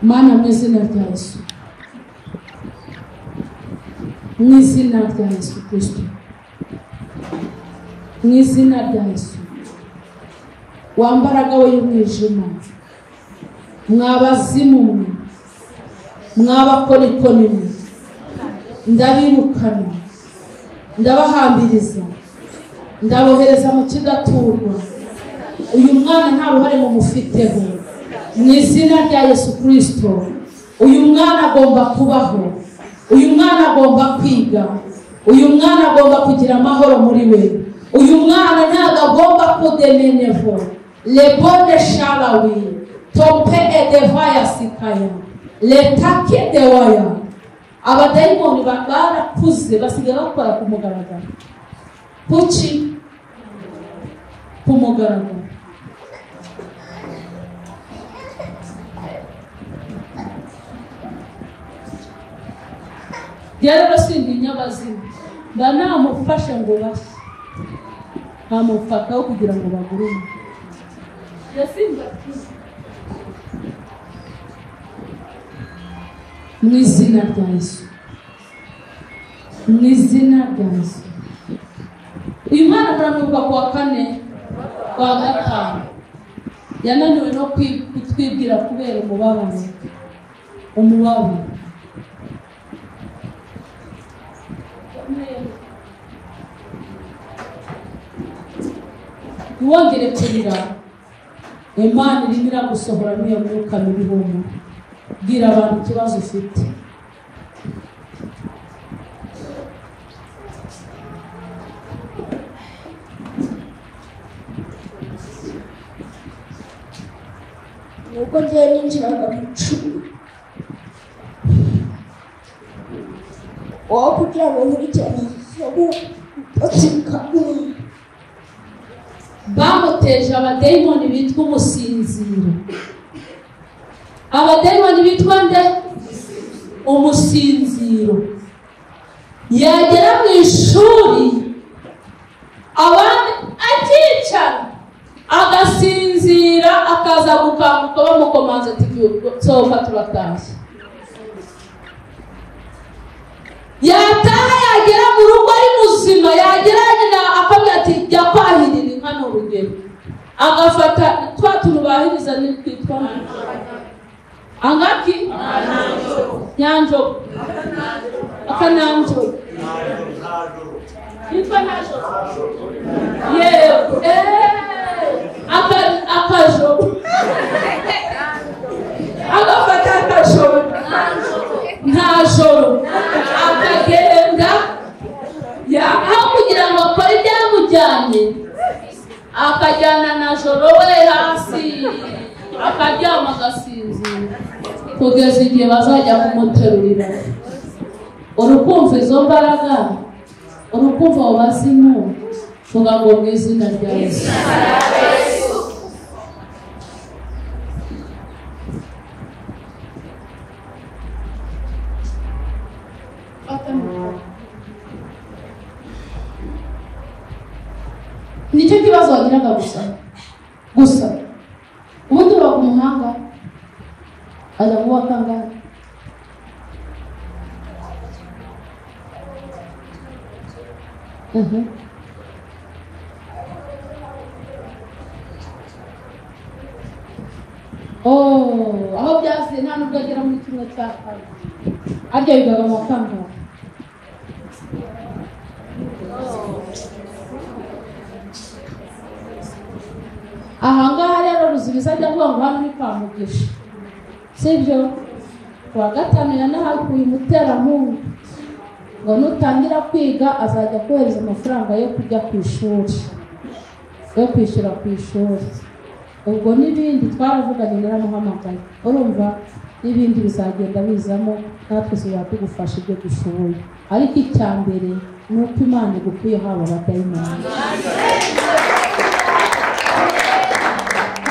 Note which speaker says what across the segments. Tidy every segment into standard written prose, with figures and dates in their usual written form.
Speaker 1: Mana mu izina rya Yesu, mu izina rya Yesu Kristo, mu izina rya Yesu, wambaraga we y'umwijima, mwabazimu mwe, mwabakonikoni mwe, ndabirukana, ndabahambiriza, ndabohereza mu kidaturwa. Uyu mwana nta ruhare mumufiteho. Mu izina rya Yesu Kristo, uyu mwana agomba kubaho, uyu mwana agomba kwiga, uyu mwana agomba kugira amahoro muri we, uyu mwana ntabwo agomba kudemenevo lebone shalawi tope edevaya sikaya letake dewaya. Abadayimoni barakuze basigaye bakora ku mugaragaro. Kuki? Ku mugaragaro. Rero sindinya abazimu, mba namufashe ngo bashye, nkamufataho kugira ngo bagurume. Mu izina rya Yesu, mu izina rya Yesu. Uyu mwana muramwibuka kuwa kane, kuwa gatanu, yananiwe no kutwibwira kubera umubabaro, umubabaro. Ntiwongere kurira, Imana irimo iragusohora n'iyo myuka mibi humura. Bwira abantu ikibazo ufite.
Speaker 2: Nuko njyewe ninjiraga mu icumi, wowe kugira ngo nkurikirane amasomo batikabura.
Speaker 1: Bamuteje abadayimoni bitwa umusinziro. Abadayimoni bitwa nde? Umusinziro. Yagera mu ishuri abandi akicara agasinzira, akaza gukanguka bamukomanze ati sohoka turatashye. Yataha yagera mu rugo ari muzima, yagera nyina akabwira ati jya kwahirira inka ni urugero, agafata twa tuntu bahiriza twitwa angaki nyanjogo, akananjogo yitwa ntajoro, yewe akajogo, agafata akajoro ntajoro, akagenda aho kugira ngo akore ibyamujyanye, akajyana na joro we hasi, akaryama agasinzira kugeza igihe bazajya kumuterurira. Urukumva izo mbaraga, urukumva abo bazimu, vuga ngo mu izina rya Yesu. Nicyo kibazo wagiraga gusa gusa. Ubundi uba ku muhanga ajya kuba kangahe? Oh, aho byase nta nubwo agera muri kimwe cya kane. Arya yigaga mu wa kangahe? Ahangaha rero Ruzibiza ajya avuga ngo hano ni kwa Mugisha, sibyo? Kuwa gatanu yanahakuye umuterankunga ngo nutangira kwiga azajya kohereza amafaranga yo kujya ku ishuri, yo kwishyura ku ishuri. Ubwo n'ibindi twaravuganye naramuhamagaye, urumva n'ibindi bizagenda bizamo, natwe tuzaba tugufasha ibyo dushoboye. Ariko icya mbere ni uko Imana igukuye haba abadayimoni.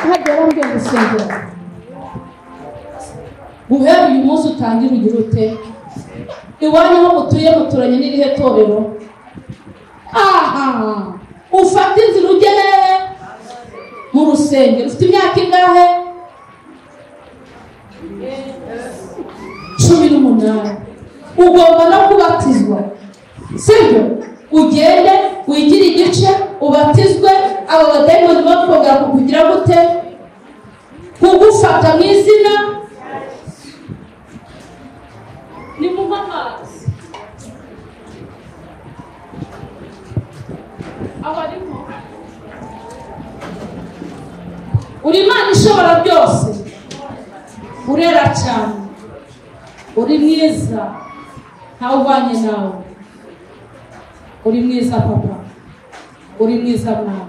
Speaker 1: Hagera mbwiye gusengera guhera uyu munsi utangire ugira ute? Iwanyu aho mutuye muturanye n'irihe torero? Aha, ufate inzira ujye hehe? Mu rusengero. Ufite imyaka ingahe? mwanya ugomba no kubatizwa, sibyo? Ugende wigire igice ubatizwe, abo badayimoni bakongera kukugira gute? Kugufata mu izina ni mu mazi abarimo. Uri Imana ishobora byose, urera cyane, uri mwiza, ntawe ubanye nawe. Uri mwiza papa, uri mwiza mwana.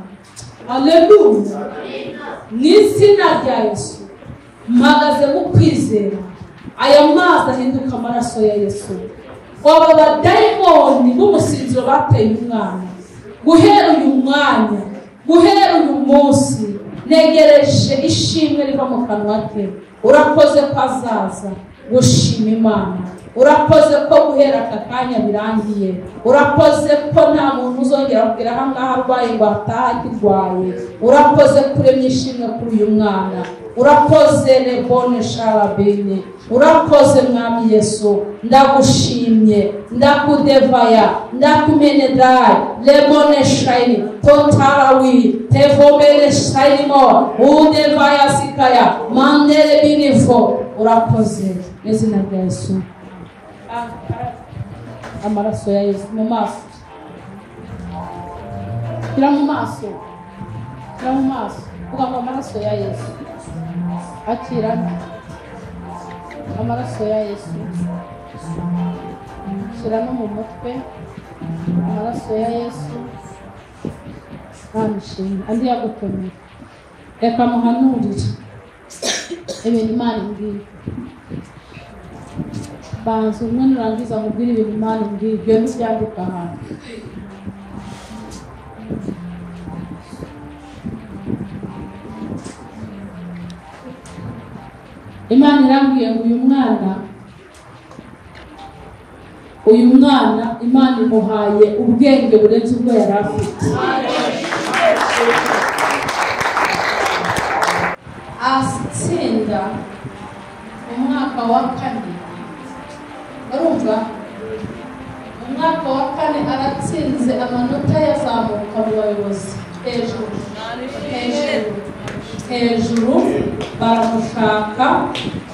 Speaker 1: Haleluya. Mu izina rya Yesu mpagaze mu kwizera, aya mazi ahinduka amaraso ya Yesu. Aba badayimoni b'umusinziro bateye umwana, guhera uyu mwanya, guhera uyu munsi, negereje ishimwe riva mu kanwa ke. Urakoze ko azaza gushima Imana, urakoze ko guhera aka kanya birangiye, urakoze ko nta muntu uzongera kugira aha ngaha arwaye ngo atahe akirwaye. Urakoze kuremya ishimwe kuri uyu mwana, urakoze Lebone Sharabini, urakoze Mwami Yesu. Ndagushimye, ndakudevaya, ndakumenedai Lebone Shaini totarawi tevomene shainimo udevaya sikaya mandele binifo. Urakoze mu izina rya Yesu. Amaraso ya Yesu mu maso, shyira mu maso, shyira mu maso, uvuga ngo amaraso ya Yesu akirana, amaraso ya Yesu shyira no mu mutwe, amaraso ya Yesu. Ntamushimwe andi yagutomera, reka muhanurire ibintu Imana imbwiye. Banza umwe nurangiza mubwire ibintu Imana imbwiye, ibyo ntibyandika ahantu. Imana irambwiye ngo uyu mwana Imana imuhaye ubwenge burenze ubwo yari afite. Atsinda mu mwaka wa kane, urumva, mu mwaka wa kane aratsinze, amanota yazamuka mu bayobozi hejuru hejuru hejuru, baramushaka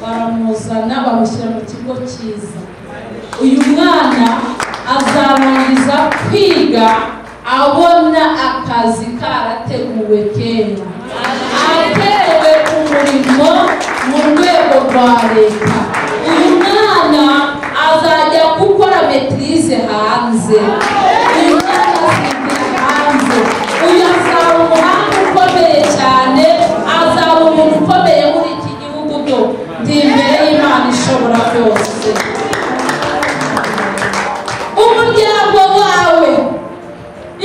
Speaker 1: baramuzana bamushyira mu kigo cyiza. Uyu mwana azarangiza kwiga abona akazi karateguwe kera, atewe umurimo mu rwego rwa leta. Uyu mwana azajya gukora maitrise hanze, uyu mwana azigira hanze, uyu azaba umuhanga ukomeye cyane, azaba umuntu ukomeye muri iki gihugu. Byo ndi imbere y'Imana ishobora byose. Umuryango wawe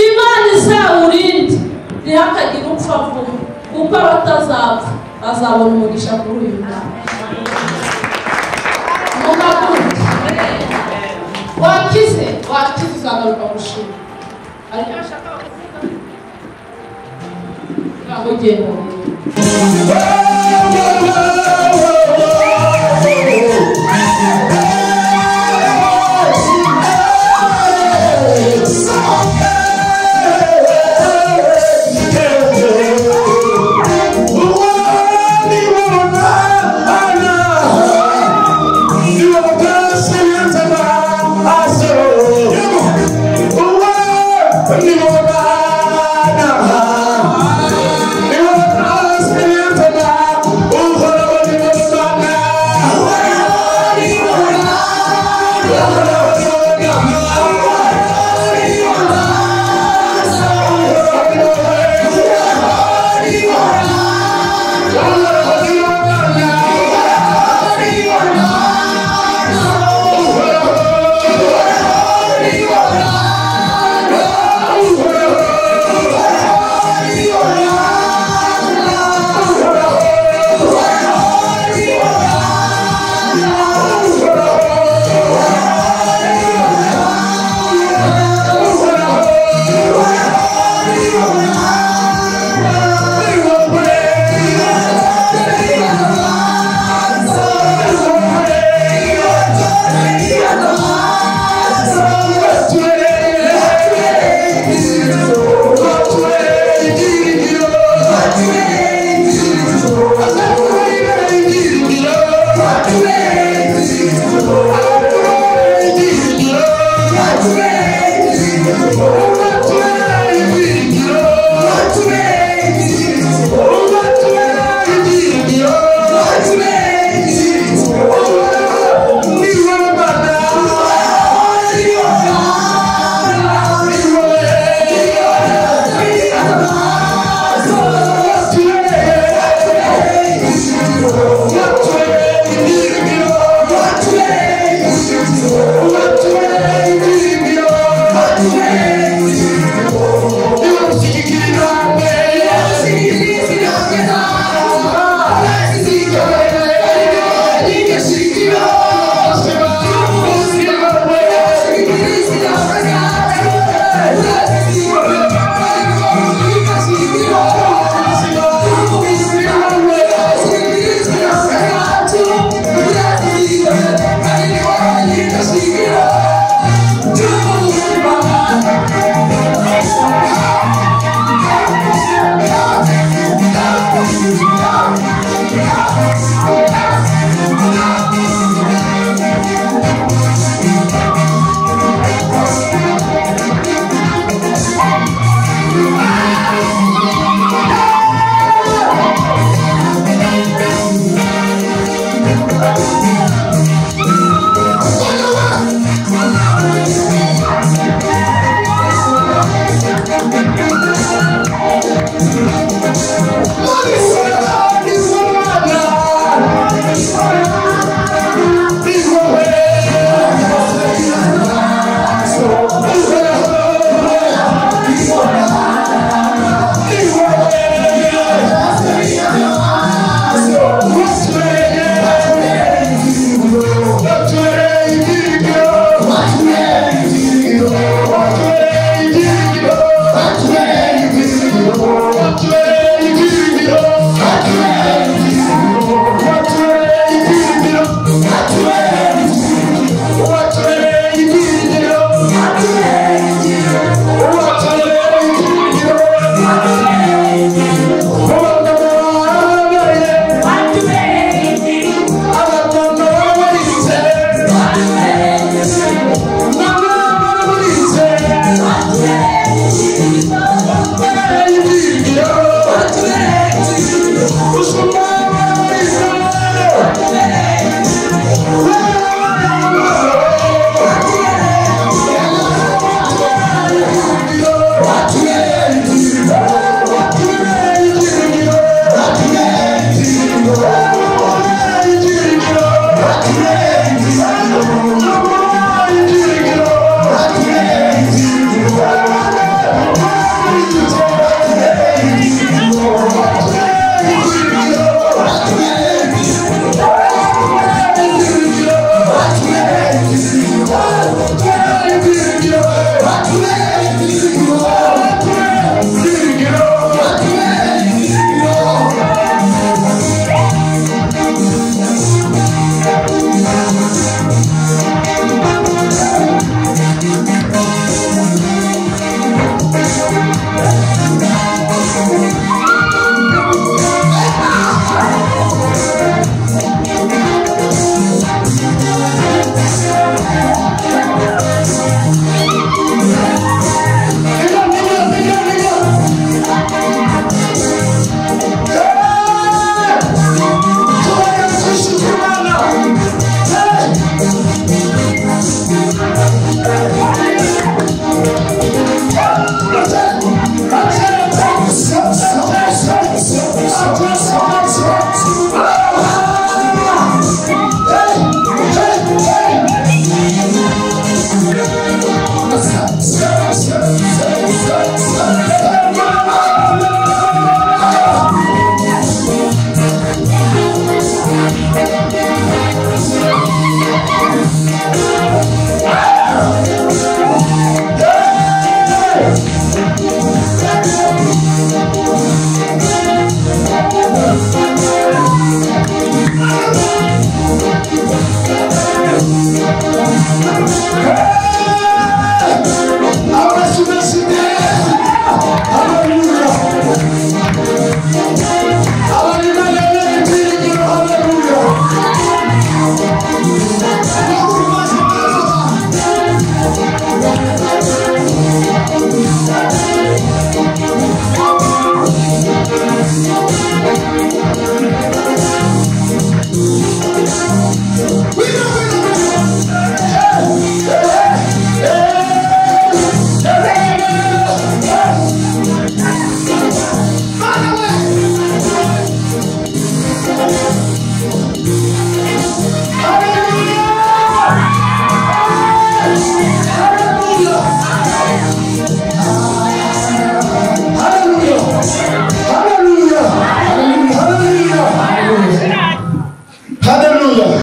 Speaker 1: Imana izawurinde, ntihakagire upfa vuba, kuko abatazapfa bazabona umugisha kuri uyu mwana. Muhaguruke, wakize wakize, uzagaruka gushima. Ariko bashaka kuvuga ngaho genda.
Speaker 3: Oh, Hallelujah. Hallelujah. Hallelujah.